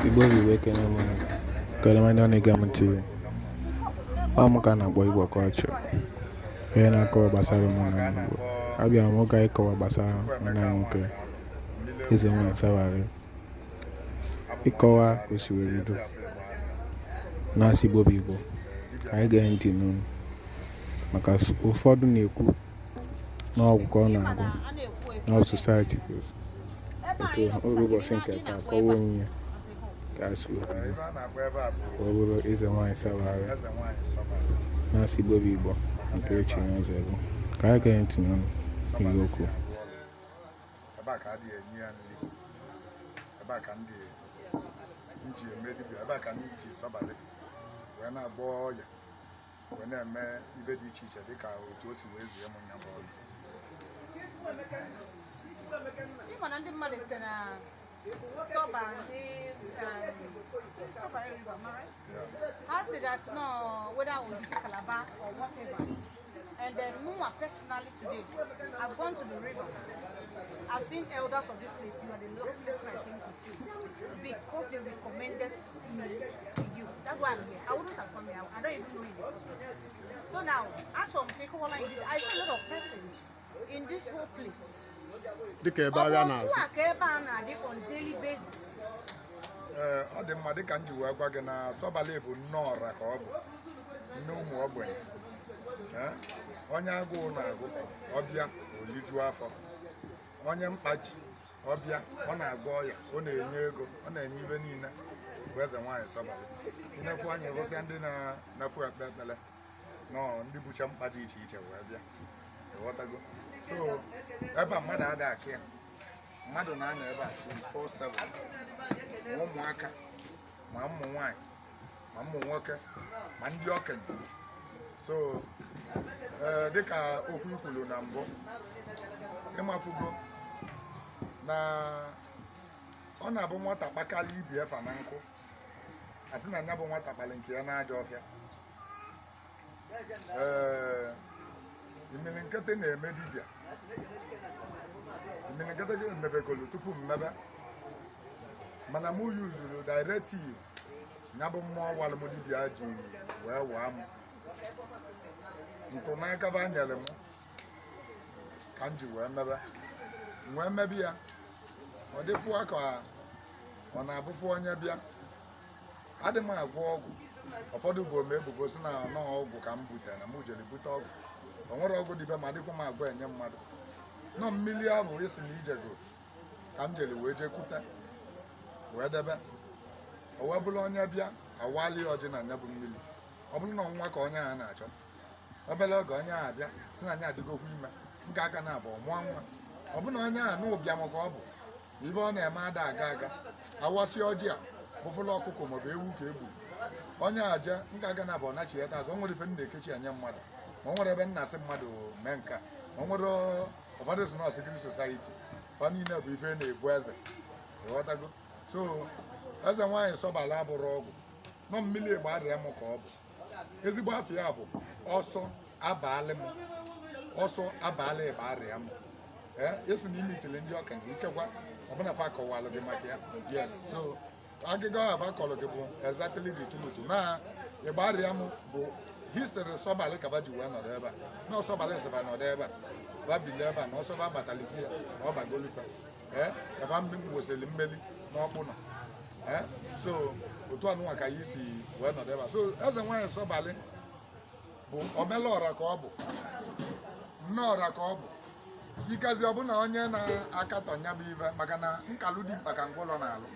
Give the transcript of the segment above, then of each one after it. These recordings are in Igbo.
Igbo bụ Igbo, ekene m unu. Kedu ndị ọ na-ege m ntị? Ọ m ka a na-akpọ Igbo Culture, onye na-akọwa gbasara omenala Igbo. Abịara m oge ịkọwa gbasara nwanne anyị nwoke, Eze Nwanyị Sọbalị, ịkọwa ka o si wee bido na-asị Igbo bụ Igbo, ka anyị gee ntị n'unu, maka ụfọdụ na-ekwu na ọgwụ ka ọ na-agwọ na society ka etu oru ụbọchị nke taa kọwa onwe ya ka a si wee bido ka ọ bụrụ Eze Nwanyị Sọbalị na-asị Igbo bụ Igbo nke echi ya ọzọ bụ ka anyị gee ntị n'ọnụ ihe okwu. Ebe a ka adịghị enye ya nri, ebe a ka ndị nji eme dibịa, ebe a ka ndị ji sọbalị wee na-agwọ ọya, wee na-eme ibe dị iche iche dịka otu o si wee zie m nya bụ ọrụ. Ịma na ndị mmadụ sị na Sọbalị, Sọbalị River, am I right? Ha sị that no, whether Ojiji Calabar or whatever. And then mụnwa personally today, I've gone to the river. I've seen elders of this place. You are the last person I came to see because they recommended me to you. That's why I'm here. I wouldn't have come here. I don't even know you in the first place. So now, actually, I'm taking one like this. I see a lot of persons in this whole place. Dịka ebe Ọ bụ ahịa otu na-azụ. a ka ebe a na-adị on daily basis? Ee, ọ dị mma. Dịka m ji wee gwa gị na Sọbalị bụ nne ọra ka ọ bụ, nne ụmụ ogbenye. Ee, onye agụụ na-agụ ọbịa olijuo afọ, onye mkpa ji ọbịa, ọ na-agwọ ọya, ọ na-enye ego, ọ na-enye ibe niile bụ Eze Nwaanyị Sọbalị. Inefu anya ịhụsịa ndị na-efu ekpe ekpere nọ, ndị bucha mkpa dị iche iche wee bịa, ịghọtago? So ebe a mmadụ ada akị ya, mmadụ na-anọ ebe a 24/7, ma ụmụaka, ma ụmụ nwanyị, ma ụmụ nwoke, ma ndị okenye. So ee, dịka okwu ikwulu na mbụ, ịmafugo na ọ na-abụ nwata kpakarịa ibi efa na nkụ, asị na ya bụ nwata kpali nke ya n'ajọ ọfịa. Ee, mmiri nkịtị na-eme dibịa, mmiri nkịtị gị mebegolu tupu mmebe, mana mụ yuzuru directive ya bụ mmụọ walụ m dibịa ji wee waa m ntụnaka ba nyere m ka m ji wee mebe, m wee mebe ya. Ọ dịfụa ka ọ na-abụfụ onye bịa, adị m agwọ ọgwụ. Ụfọdụ bụ ome ebubo si na nọọ ọgwụ ka m butere, na mụ jere bute ọgwụ. O nwere ọgwụ dịbe ma adịkwa m agwọ enye mmadụ nọ mmiri ahụ isi na ijego ka m jere wee jee kute wee debe. O wee bụrụ onye bịa, awali ọjị na anya bụ mmiri. Ọ bụrụ na nwa ka onye ahụ na-achọ, obere oge onye ahụ abịa si na anya adịgokwa ime nke aka na abụọ, mụọ nwa. Ọ bụ na onye ahụ n'ụbịam ka ọ bụ ibe ọ na-eme ada aga aga, awasị ọjị a bụfụla ọkụkọ maọbụ ewu ka egburu onye aja nke aga na abụọ nachigheta azụ. O nwere ife m na-ekechi enye mmadụ, ma o nwere ebe m na-asị mmadụ mee nke a, ma o nwere ụfọdụ si na secret society fa niile bụ ife na-ebu eze, ịghọtago? So Eze Nwaanyị Sọbalị abụrụ ọgwụ nọ mmiri egbe arịa m ka ọ bụ. Ezigbo afọ ya bụ ọsọ abalị m, ọsọ abalị ịgba arịa m. Ee, esi na ime itele ndị okenye ikekwa ọbụna fa kọwalụ gị maka ya. Yes, so agịga ahụ fa kọrọ gị bụ exactly the truth na ịgba arịa m bụ history Sọbalị ka ba ji wee nọdụ ebe a, na Ọsọbalị sịba nọdụ ebe a, ba bili ebe a, na ọsọ ba batalifi ya na ọ bagolife. Ee, kaba wesịrị mmeli n'ọkpụ nọ. Ee, so otu anụnwa ka anyị si wee nọdụ ebe a. So Eze Nwaanyị Sọbalị bụ omela ọra ka ọ bụ, nne ọra ka ọ bụ. Ikezi ọbụna onye na-akatọ nya bụ ife, maka na nkalụ dị mkpa ka ngwụlọ na-alụ.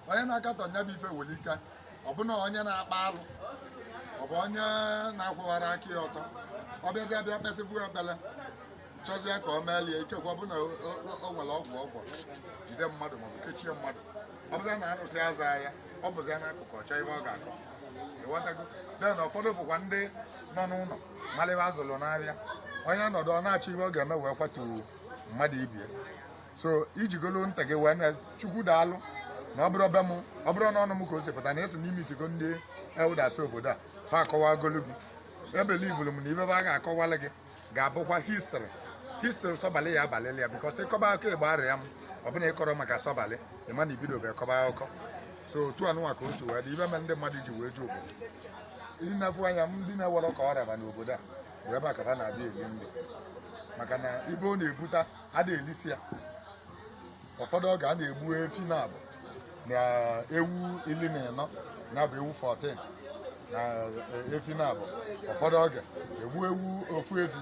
Onye na-akatọ nya bụ ife were ike ọbụna onye na-akpa alụ, ọ bụ onye na-akwụghara aka ya ọtọ, ọ bịazi abịa kpesịbụ ekpere, chọzie ka ọ meelie. Ikekwe ọbụna o nwere ọgwụ ọgwụ jide mmadụ maọbụ kechie mmadụ, ọ bụzia na arụsị aza ya, ọ bụzia n'akụkụ ọchọ ife ọ ga-akọ, ịghọtago? Then ụfọdụ bụkwa ndị nọ n'ụlọ malịba azụlụ n'ahịa, onye nọdụ ọ na-achọ ihe ọ ga-eme wee kwatu mmadụ ibie. So ijigolo ntị gị wee na Chukwu daalụ na ọ bụrụ be m, ọ bụrụ n'ọnụ m ka o si pụta na esi n'ime itigo ndị elders obodo a fa akọwagolu gị. Ebelivulu m na ibe a ga-akọwalị gị ga-abụkwa history Sọbalị ya abalịla ya, because ịkọba aka ịgba arịa m. Ọbụna ịkọrọ maka sọbalị, ịma na ibido bụ kọba akụkọ. So otu anụnwa ka o si wee dị. Ibe mere ndị mmadụ ji wee ju obodo ịnefu anya, ndị na-ewere ka ọ raba n'obodo a bụ ebe a ka ha na-abịa eri nri, maka na ibe ọ na-ebute ada elisi ya. Ụfọdụ oge a na-egbu efi na abụ na ewu 14, na bụ ewu 14 na efi na abụ. Ụfọdụ oge egbu ewu ofu efi,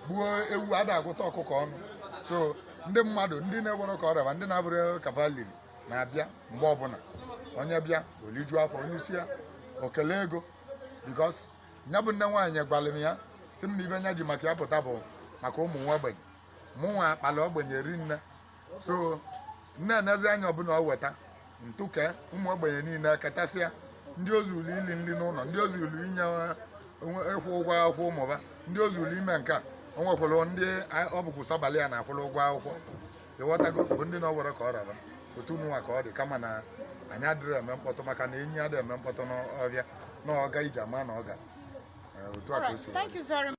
gbuo ewu ada agụta ọkụkọ ọnụ. So ndị mmadụ, ndị na-ewere ka ọ raba, ndị na-abụrụ kavaliri na-abịa mgbe ọbụla. Onye bịa oliju afọ, onye isi ya okele ego, because ya bụ nne nwaanyị gwara m ya sị m na ibe nya ji maka ya pụta bụ maka ụmụ nwa ogbenye. Mụ nwa akpala ogbenye ri nne, so nne enezi anya ọbụla o weta ntụke ụmụ ogbenye niile ketasịa, ndị ozulu ili nri n'ụlọ, ndị ozulu inye ịkwụ ụgwọ akwụkwọ ụmụba, ndị ozulu ime nke a. O nwekwara ndị ọ bụkwa sọbalị ya na-akwụrụ ụgwọ akwụkwọ, ịghọtago, bụ ndị na ọ were ka ọ raba. Otu nwa ka ọ dị, kama na anyị adịrị eme mkpọtụ, maka na enyi adịghị eme mkpọtụ n'ọbịa na ọga ije ama na ọ gara. Otu a ka o si. Thank you very much.